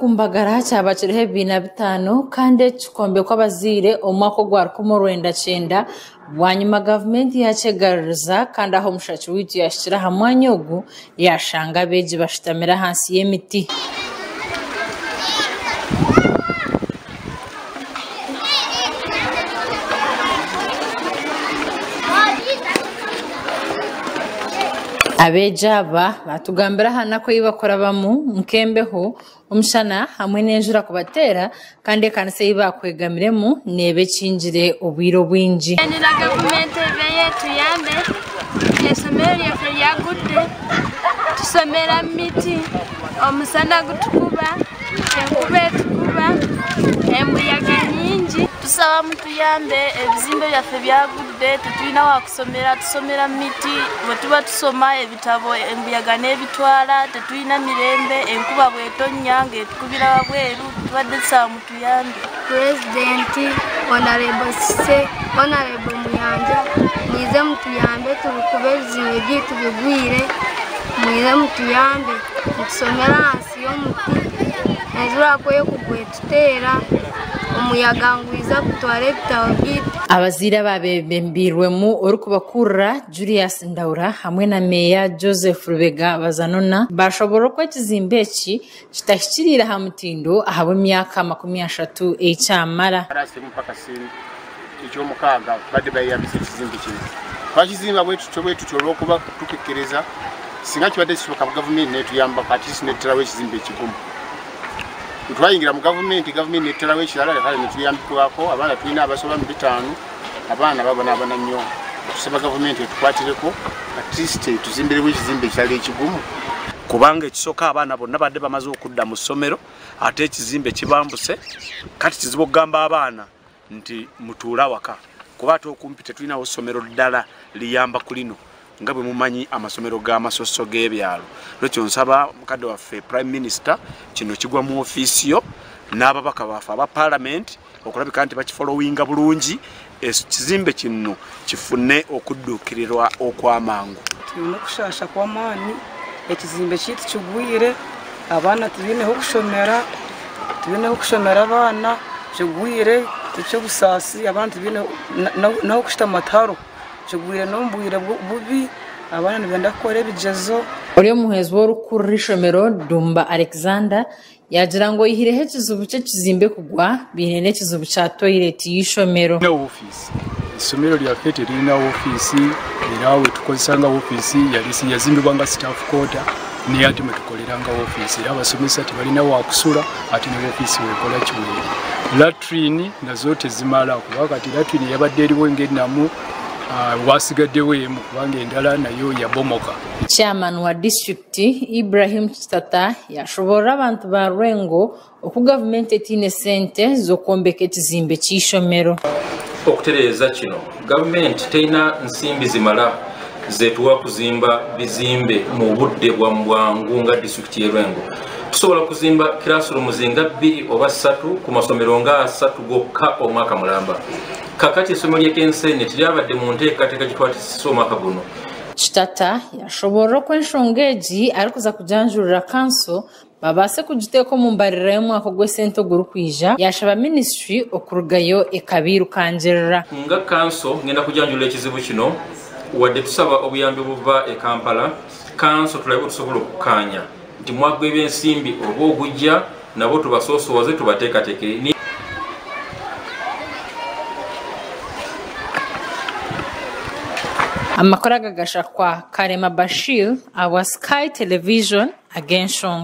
Kumbagara kyaba kiriho ebibiina bitaano kandi eki kikombekwa abazaire omu mwaka ogwa 1990 bwanyima gavumenti yakyegaruriza kandi ahu omushaki waitu yahikire aha mwanya ogu yashanga abeegi bashutamire ahansi y'emiti. Abeegi aba baatugambira aha naku ei bakurabamu nk'embeho, omushana hamwe n'enjura kubateera kandi ekanisa ei baakwegamiremu neeba ekingire obwire obwingi. Nina gavumenti ebeyo etuyambe eisomero ryaife ryagudde tusomera omu miti omusana gutukuba enkuba etukuba embuyaga nyingi. Tusaba mutuyambe ebizimbe byaffe byagudde titwine ahakusomera tusomera omu miti bwetuba tusoma ebitabo embuyaga nebitwara titwine mirembe enkuba bwetonya nga etukubira ahabweru tubadde tusaba mutuyambe. Purezidenti, Honarebo Cissy, Honarebo Muyanja mwije mutuyambe turikuba ebizimbe byaitu bigwire mwije mutuyambe nitusomera ahansi y'omuti enjura ku erikugwa etuteera omuyaga ngwiza gutwara ebitabo byaitu. Abazaire aba beebembeirwemu orikubakurira Julius Ndaura hamwe na Meeya Joseph Rubega Bazanona baashoboorora oku ekizimbe eki kitahikiriire aha mutindo ahabw'emyaka 30 ei kyamara. Karaasi emwe mpaka sente ekyomukaaga tubadde bayeyambisa ekizimbe kinu. Twakizimba bwetutyo bwetutyo olwokuba tukikiriza singa kibadde kisoboka gavumenti netuyambako at least netuterawo ekizimbe ekigumu. Bwetwayingira mu gavumenti, gavumenti netuterawo ekirala kale netuyambibwako abaana tulina abasoba mu bitaano abaana babonabona nnyo. Tusaba gavumenti etukwatireko at least etuzimbirewo ekizimbe ekirala ekigumu. Kubanga ekisoka abaana bonna badde bamaze okudda mu ssomero ate ekizimbe kibambuse kati kizibu okugamba abaana nti mutuule awaka kuba ate okumpi tetulinawo ssomero ddala liyamba ku lino nga bwe mumanyi amasomero g'amasosso g'ebyalo. Lwekyo nsaba mukadde waffe Prime Minister kino kigwa mu ofiisi yo n'ababaka baffe aba Parliament okulabika nti bakifolowinga bulungi ekizimbe kino kifune okudduukirirwa okw'amangu. Twine okushaasha kw'amaani, ekizimbe kyaitu kigwire, abaana tibaine h'okushomera, tibaine h'okushomera abaana, kigwire eky'obusaasi abaana tibaine n'ahokushutama tihariho, kigwire n'omu bwire bubi, abaana nibenda kukora ebigyezo. Ori omuhwezi w'orikukurira eishomero Dumba Alexander Yaagira ngu oyihireho ekizibu ky'ekizimbe kugwa, baine n'ekizibu kya toyireti y'eishomero. Tihaine ofiisi. Eisomero ryaffe tiririna ofiisi era wetukozesa nga ofiisi yazimbibwa nga staff quarter naye ate mwetukolera nga ofiisi era abasomesa tebalina wakusula ate ne ofiisi wekola kiwere. Latrine nazo tezimala kuba kati latrine yabadde eriwo ng'enamu wasigaddewo emu kubanga endala nayo yabomoka. Chairman wa disiturikiti, Ibrahim Kitata yashoboorora abantu ba Lwengo oku gavumenti etaine sente z'okwombeka ekizimbe ky'eishomero. Okutereeza kino, gavumenti terina nsimbi zimala zetuwa kuzimba bizimbe mu budde bwa bwangu nga disitulikiti y'e Lwengo. Tusobola kuzimba classrooms nga bbiri oba ssatu ku masomero nga asatu gokka omwaka mulamba. Kakati essomero ly'e Kensene teryabadde mu nteekateeka gye twatisise omwaka guno. Kitata yashoboorora oku enshonga egi arikuza kugyanjurira kanso babaase kugiteeka omu mbaririra y'omwaka ogw'esente ogurikwija, yaashaba minisiture okurugayo ekabairukangirira. Nga kanso ngenda kugyanjurira ekizibu kino wadde tusaba obuyambi obuva e Kampala, kanso tulabe bwetusobola okukkaanya nti mwaka gw'ebyensimbi oba ogujja nabo tubasoosowaze tubateekateekere. Amakuru aga gashakwa Karema Bashir ahabwa Sky Television ag'enshonga.